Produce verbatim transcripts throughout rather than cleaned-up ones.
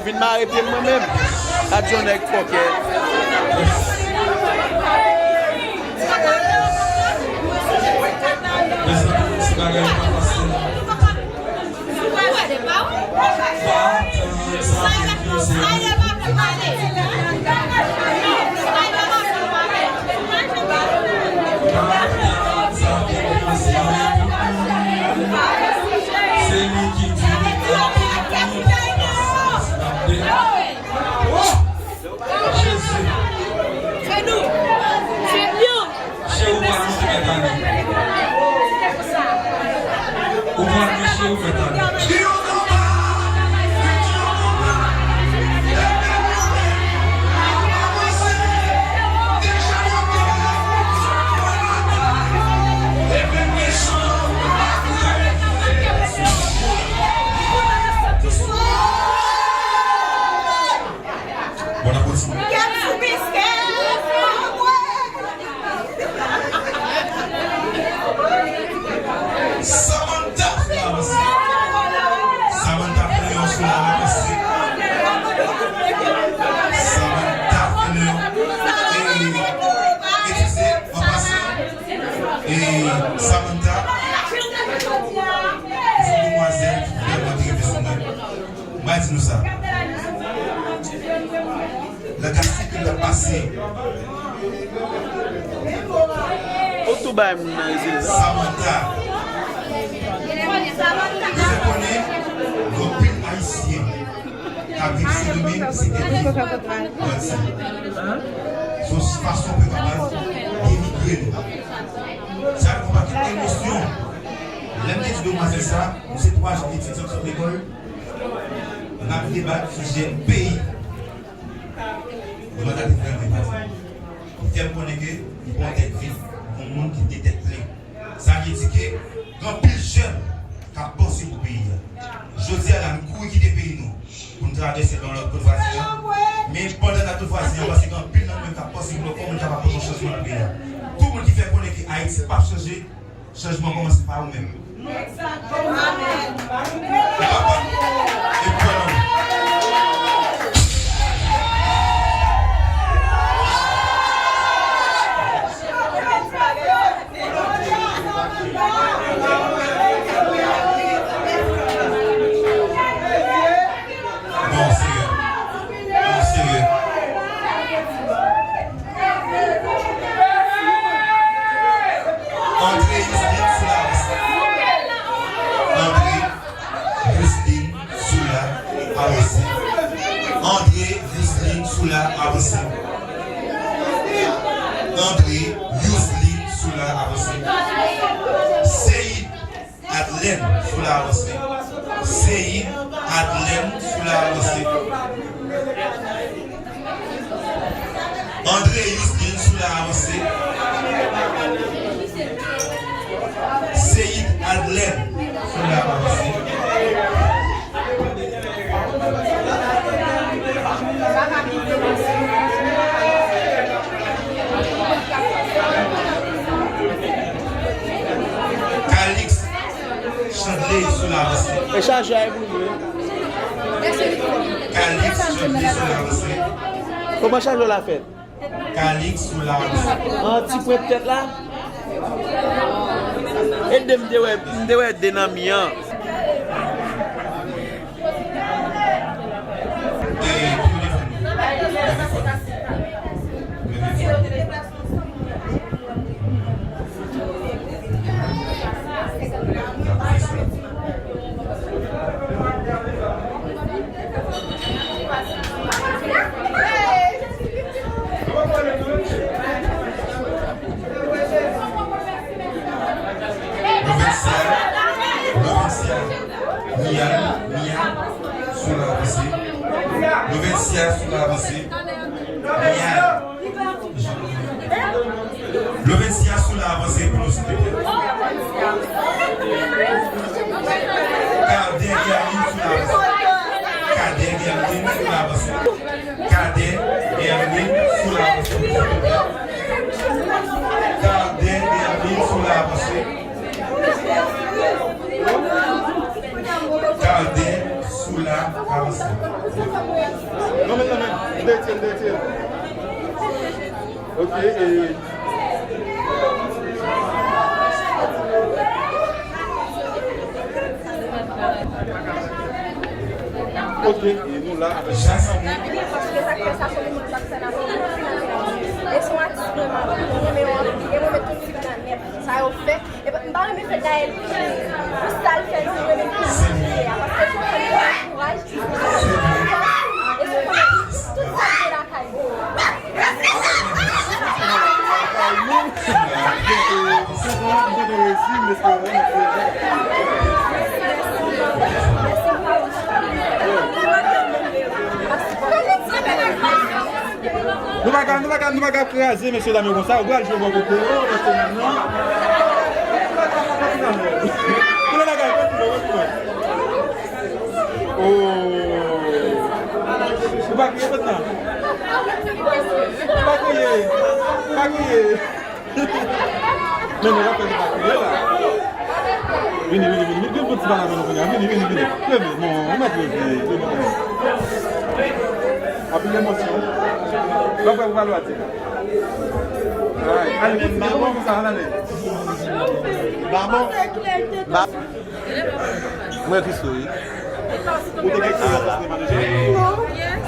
Vin mare pye m mwen menm. Gad yon nèg fòkè. Mezanmi, ti bagay yo pa fasil. Se li ki di li ap de. Oh! Jezi. Cheri, ou pral monte mèt ale. Ou pral monte mèt ale. Bon, n ap kontinye. Samantha, sou la avanse. Samantha Fleyon, sou la avanse. Samantha Fleyon. E, eskize, an pasan, e, Samantha, se yon demwazèl ki vrèman te rive sou mwen. M a di nou sa. Nan ka sivil la pase. Ou tou bay moun nan rezilta. Samantha. Nou fè konnen gen anpil Ayisyen k ap viv Sendomeng se tèt li pati. Se yon fason pou yo kapab denigre nou. Sa yon pakèt emosyon. Lè m te di demwazèl sa, nou se twa jèn etidyan k sot lekòl. N ap debat sijè peyi. Demwazèl te vrèman epate. Li fè m konnen ke li pa yon tèt vid, li pa yon moun ki gen tèt plen. Sa vle di ke gen anpil jèn k ap panse pou peyi a. Jodi a la, nou kouri kite peyi nou pou n travèse nan lòt kot vwazen an. Men pandan n ap lòt vwazen an, paske gen anpil nan nou menm k ap panse pou lòt, kòman n kapab pote yon chanjman nan peyi a. Tout moun ki fè konnen ke Ayiti p ap chanje, chanjman kòmanse pa ou menm. Ou kapab. E kwè nan ou. Non, serye. Non, serye. André Yustin sou la avanse. André Yustin sou la avanse. André Yustin sou la avanse. André Yustin sou la avanse. Seyid Adlène sou la avanse. Seyid Adlène sou la avanse. André Yustin sou la avanse. Seyid Adlène sou la avanse. Calix Chandley sou la avanse. E chajè a e pou nou. Calix Chandley sou la avanse. Kòman chajè la fèt? Calix sou la avanse. An ti pwent tèt la. E de m te wè, m te wè de nan mi an. Lovensia, Lovensia, Mia, Mia, sou la avanse. Lovensia, sou la avanse. Mia. Lovensia sou la avanse pou nou, silvouplè. Cadet Guerline sou la avanse. Cadet Guerline sou la avanse. Cadet Guerline sou la avanse. Cadet Guerline sou la avanse. Cadet sou la avanse. Dèyè l, dèyè l. Ok, e. Ok, e nou la avèk Jasmine. E se yon atis mwen, mwen renmen yo anpil. E mwen met tout fim nan nèt. Sa yo fè. E m pa renmen fè Gaëlle pou sa l fè non, mwen renmen pou sa l fè a. Paske l fè mwen kouraj. E se konnen tout sa l gen lakay li. Nou pa ka, nou pa ka, nou pa ka kraze mesye dam yo konsa. Ou pral jwe bò kote yo, mesye dam nan. Konnen bagay, kontinye, kontinye. Oh. Ou pa kriye mentnan. Ou pa kriye. Ou pa kriye. Men, men, w ap fè li pa kriye la. Vini, vini, vini. Vin pou ti pale avè nou kounye a. Vini, vini, vini. Leve, non, ou mèt leve. Leve, non. Anpil emosyon. W ap fè pou pale w a di. Ay, ale, kontinye, kontinye konsa, ale. Babon. Mwen Christo, wi. Ou te gen eksperyans nan sinema deja?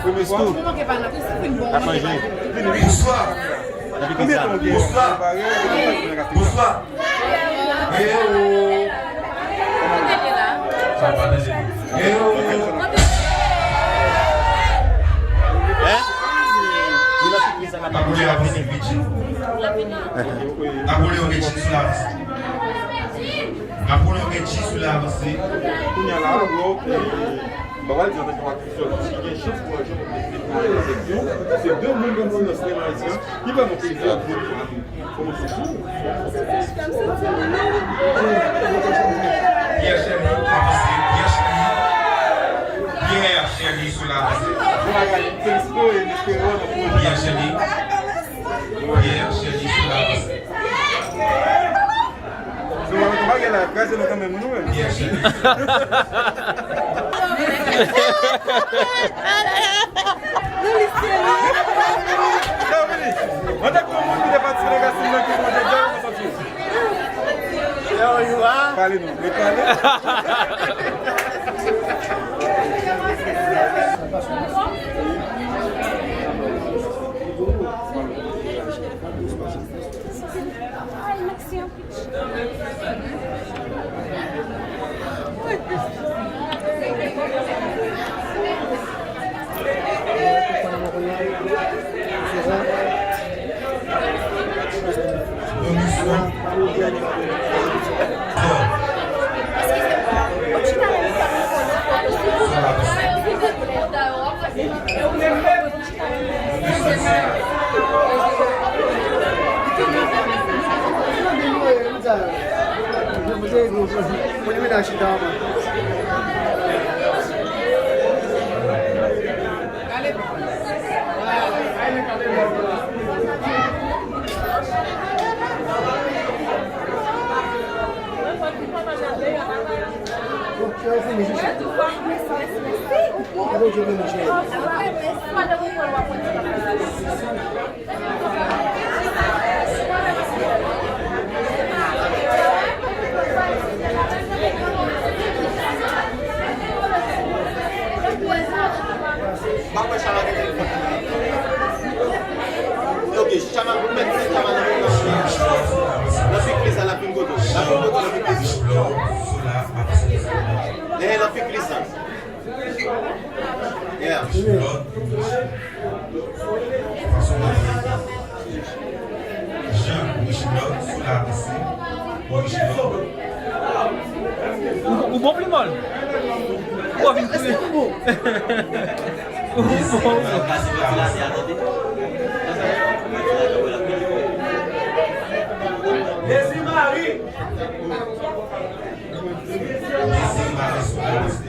Premye fwa? Ap manje. Bonswa. Depi konbyen tan ou gen? Bonswa. Bonswa. Eyo. Eyo. Hein? Li nan sipriz la, n ap ap vini. Napoleon Richie sou la. Napoleon Richie sou la avanse. Kounye a la, bro, e, m pa pral di antanke yon aktris sèlman ki gen chans pou al jwe nan seksyon. Se de moun k ap jwe nan sinema ayisyen ki vrèman plezi ak gwo fami. Kòman se sou? Pierre Shelly, avanse, Pierre Shelly. Pierre Shelly sou la avanse. Pierre Shelly. Pierre Shelly sou la avanse. Nou pa met yon bagay la, kraze nou kanmenm, nou menm. Pierre Shelly. Antanke yon moun ki te patisipe nan Gaston nan ki bon jodi a, ou santi w? Pale nou, ret pale. Ay, mèsi anpil. Ok, Chama, ou mèt met Chama nan, nan, nan, nan pikniz la, l ap vin kote w. L ap vin kote w nan pikniz la. Nègè nan pikniz la. Yeah. Jean Richemond sou la avanse. Bon, Richemond. Ou, ou bon plimòl. Ou bon vin kouri. Ou bon, ou bon. Désir Marie. Désir Marie sou la avanse.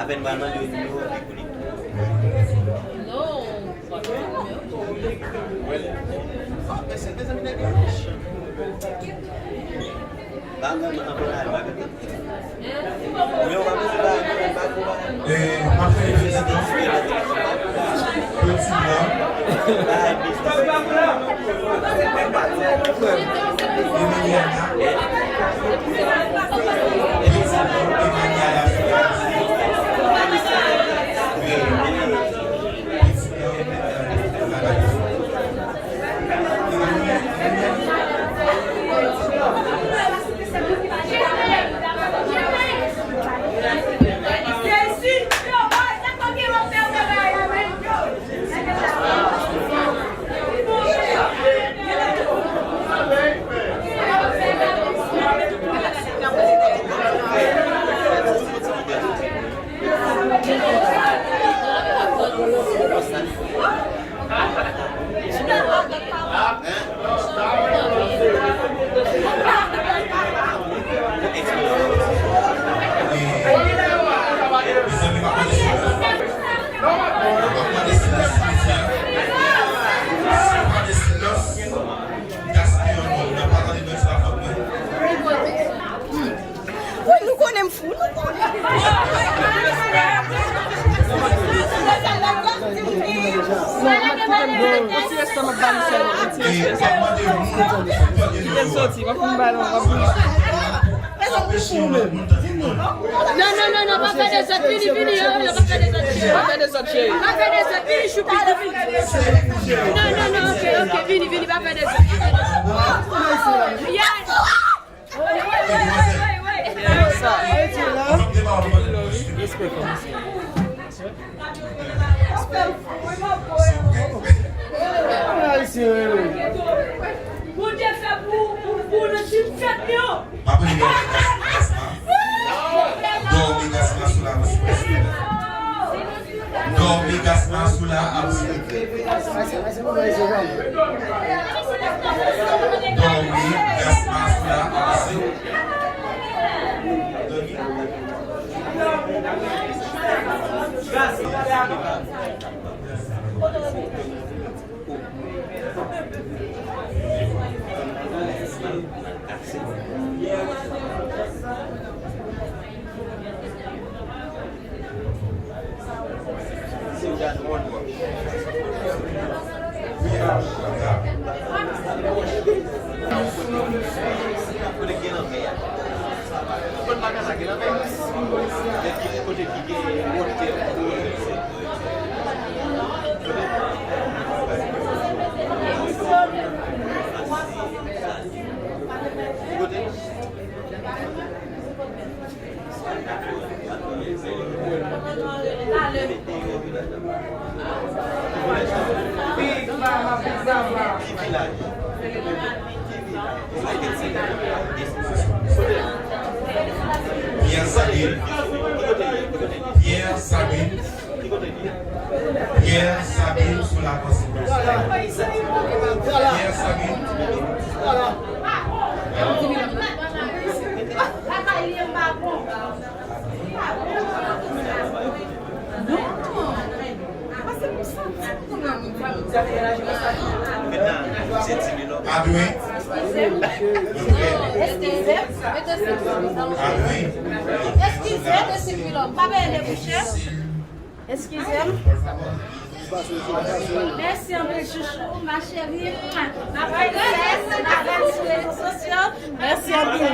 Apèn pral mande yo nimewo pi kou li. Non. Eh, m ap fè yon ti tan. Wi, nou konnen m fou, nou konnen. Yon ti respè m ap ba misye, yon ti respè. Kite m soti, m ap fin ba l, m ap fin. Non, non, non, non, pa fè dezòd, vini, vini, yo, yo, pa fè dezòd, cheri. Pa fè dezòd, cheri. Pa fè dezòd, vini, choupi, vini. Non, non, non, ok, ok, vini, vini, pa fè dezòd, pa fè dezòd. Yes. Bondye fè pou, pou, pou nou ti fèt yo. Dòmi gasma sou la, sou la. Dòmi gasma sou la ap sou. Dòmi gasma sou la ap sou. Pierre Sabine. Pierre Sabine. Pierre Sabine sou la konsekans. Pierre Sabine. Adwin. Eskize. Eskize. Eskize. Eskize m. Mèsi anpil, chouchou, ma chérie. N ap fè lè, n ap fè sou rezo sosyo. Mèsi anpil.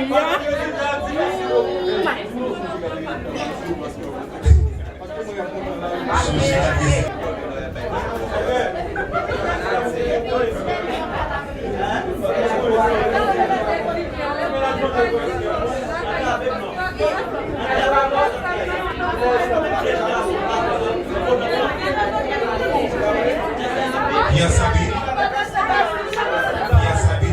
Pierre Sabine. Pierre Sabine.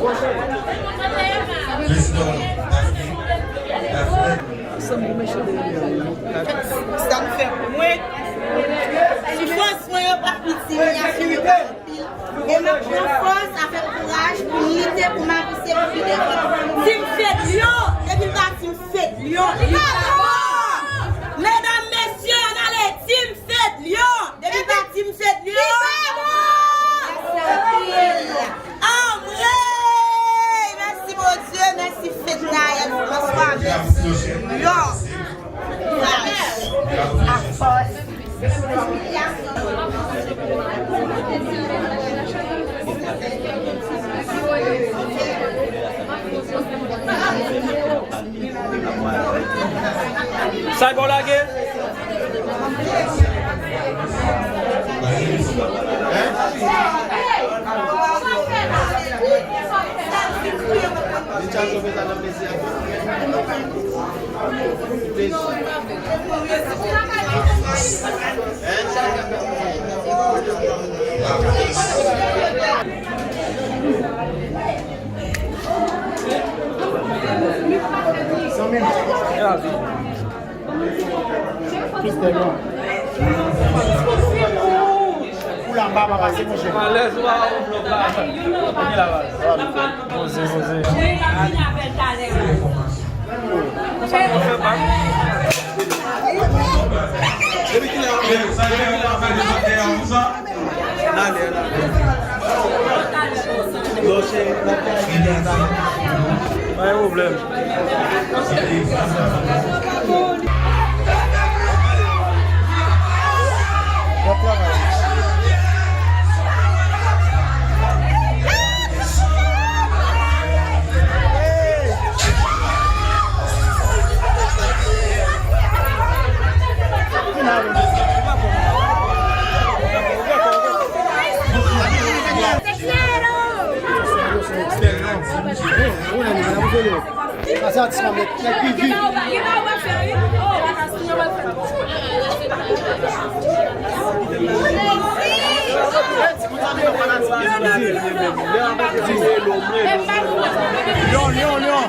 Voilà. Prezidan Daphné, Daphné. Sa m fè pou mwen. Soufrans mwen yo pa piti, sinyasyon yo pa anpil. E m ap pran fòs avèk kouraj pou m lite, pou m avanse pou pi devan. Team Fedlyon, depi m pa Team Fedlyon, li pa bon. Medam, mesye, ann ale, Team Fedlyon. Depi pa Team Fedlyon. Sa l ba w lage? Ou la, m pa pase, monchè. Alèz ou a ou blòk la. Vini la baz. Poze, poze. Depi kilè w ap fè, depi kilè w ap fè de sante a konsa? N ale, n ale. Lòche, n ap fè aktivite sa. Pa gen pwoblèm. Pase atis la, mèt, mèt pi vit. Lyon, Lyon, Lyon.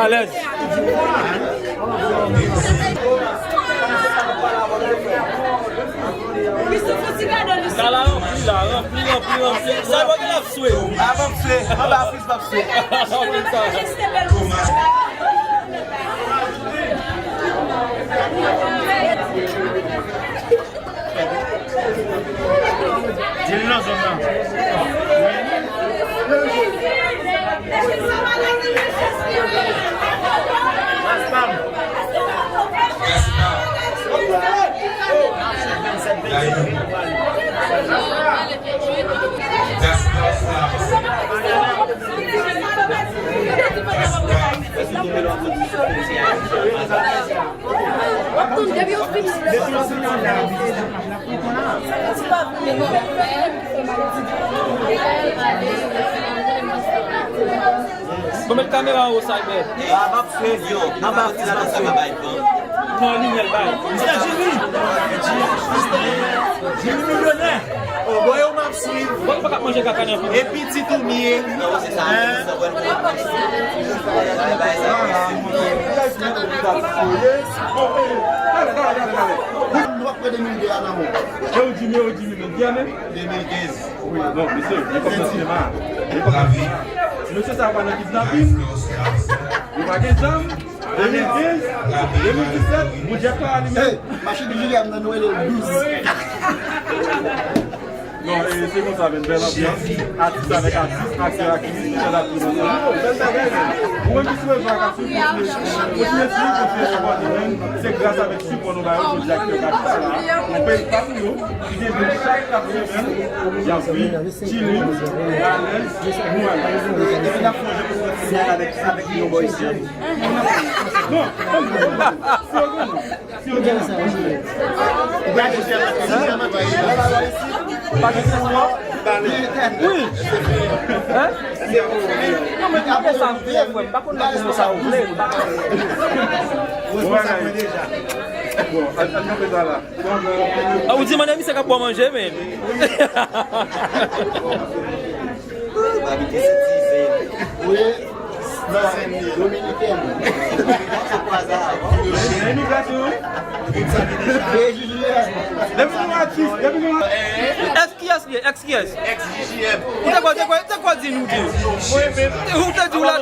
Alèz. Sa la ranpli la, ranpli, ranpli, ranpli. Sa yo gen l ap swe. A, m ap swe. Anba afich, m ap swe. Di l nan zòn nan. Bon, met kamera anwo, Cyber. A, m ap swiv yo. Anba afich, m ap swiv. Nan limyè l bay. Mister Jimmy! Jimmy Milyonè! O, bon, yo m ap swiv. Bon, pa ka manje kaka nan. E pitit ou m ye. Hein? Nou ap pran de mil de a nan men w. E ou di m, e ou di m, men ki ane? De mil kenz. Wi, non, mesye, li pa nan sinema. Li pa nan sinema. Mesye sa pa nan kidnapin. Li pa gen zam. De mil kenz, de mil disèt, Bondye pa alimen. Hey, machin Jiliyam nan nou rele l douz. Non, e, se konsa, men, bèl anbyans. Atis avèk atis, aktè ak aktris, chèf aktris ansanm. Bèl bagay, men. Ou menm ki sou rezo a k ap swiv, kontinye swiv, kontinye sipòte, men. Se gras avèk sipò nou ba yo, jodi a ki fè kapital la. Yon peyi pa pou yo, ki gen vin chak kat semèn, y ap viv, chilling, alèz, nou alèz. Depi n ap fè yon jè pou fè yon sinyal avèk, avèk yon bò isi. Non, si yo gen, si yo gen. Wi. Hein? Non, men kite sa, frè, frè. M pa konn nan kouman sa ou vle. Bon, al, al kanpe sa la. A, ou di mande misye k ap bò manje, men. Wi, non, Dominikèn. Imigrasyon, wi. Depi nou atis, depi nou. Èks kiyès li ye? Èks kiyès? Èks J J M. Ou te kwè, te kwè, te kwè di nou di. Ou te di w la.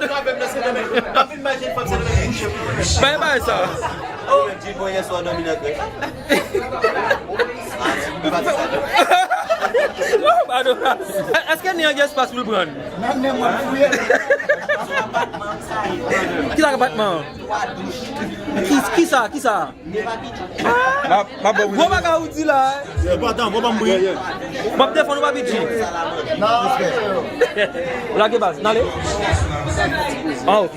Bay, bay sa. Oh, Jimbo, yè swa dòmi nan krèch. Pati sa. Non, pardon. Èske ni an gen espas pou l pran? Ki sa k apatman an? Ki, ki sa? Ki sa? M ap, m ap ba w Gwo bagay ou di la. Enpòtan, bon, ban m bri. M ap defann ou, Papi G. Ou lage baz, n ale. Ah, ok.